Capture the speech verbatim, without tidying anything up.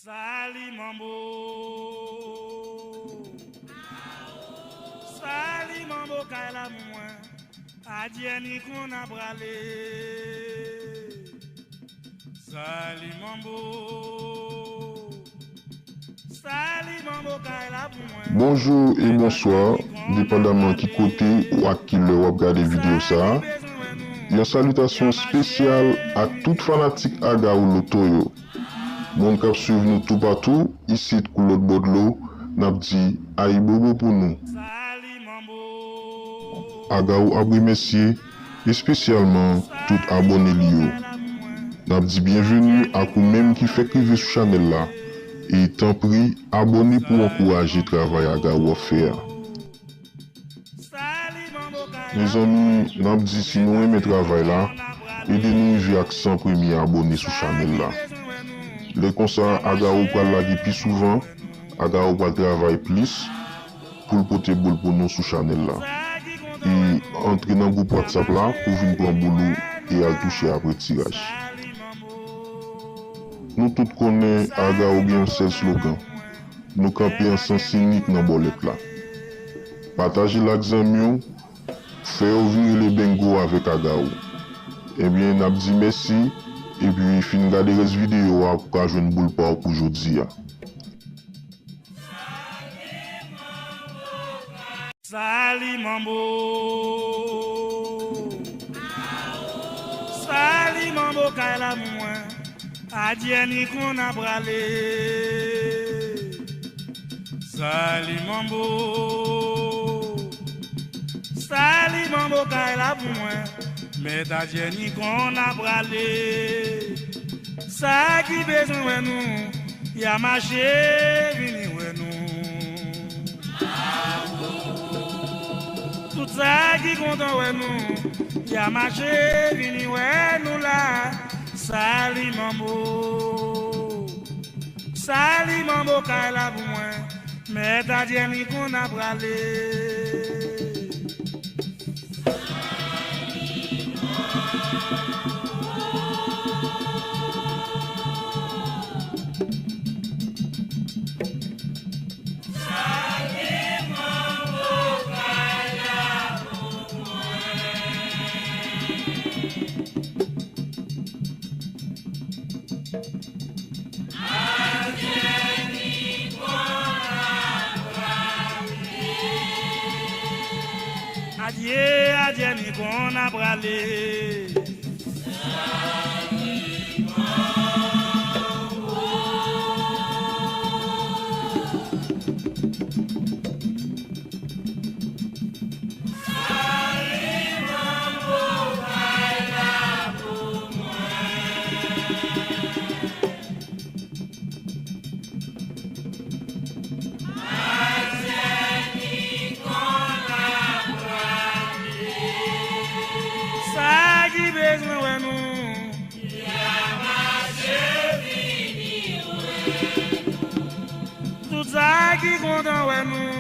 Sali manbo. Sali manbo kay la pou mwen. Adyè ni konn a prale. Sali manbo. Sali manbo kay la pou mwen. Bonjou e bonswa, depandaman ki kote ou ak ki lè w ap gade videyo sa a. Yon salitasyon espesyal a tout fanatik Agawou Loto yo. Moun k ap swiv nou toupatou, isit kou lòt bò dlo, n ap di ayibobo pou nou. Agawou ap remèsye espesyalman tout abòne li yo. N ap di byenveni ak ou menm ki fèk rive sou chanèl la. E tanpri, abòne pou w ankouraje travay Agawou ap fè a. Mezanmi, n ap di si nou renmen travay la, ede nou rive ak san premye abòne sou chanèl la. Lè konsa, Agawou pral lage pi souvan, Agawou pral travay plis pou l pote boul pou nou sou chanèl la. E antre nan gwoup WhatsApp la pou vin pran boul ou e al touche apre tiraj. Nou tout konnen Agawou gen yon sèl slogan. Nou kanpe an sans inik nan bòlèt la. Pataje l ak zanmi w, fè yo vin rele bengo avèk Agawou. Ebyen, n ap di mèsi, epi fin gade rès videyo a pou w ka jwenn boul pa w pou jodi a. Sali manbo. Sali manbo kay la pou mwen. Adyè ni konn a prale. Sali manbo. Sali manbo kay la pou mwen. Mèt Adyè ni konn a prale. Sa ki bezwen wè nou, y a mache vini wè nou. Tout sa ki kontan wè nou, y a mache vini wè nou la. Sali manbo. Sali manbo kay la pou mwen. Mèt Adyè ni konn a prale. Adyè, Adyè ni konn a prale. Sa ki bezwen wè nou. Tout sa ki kontan wè nou.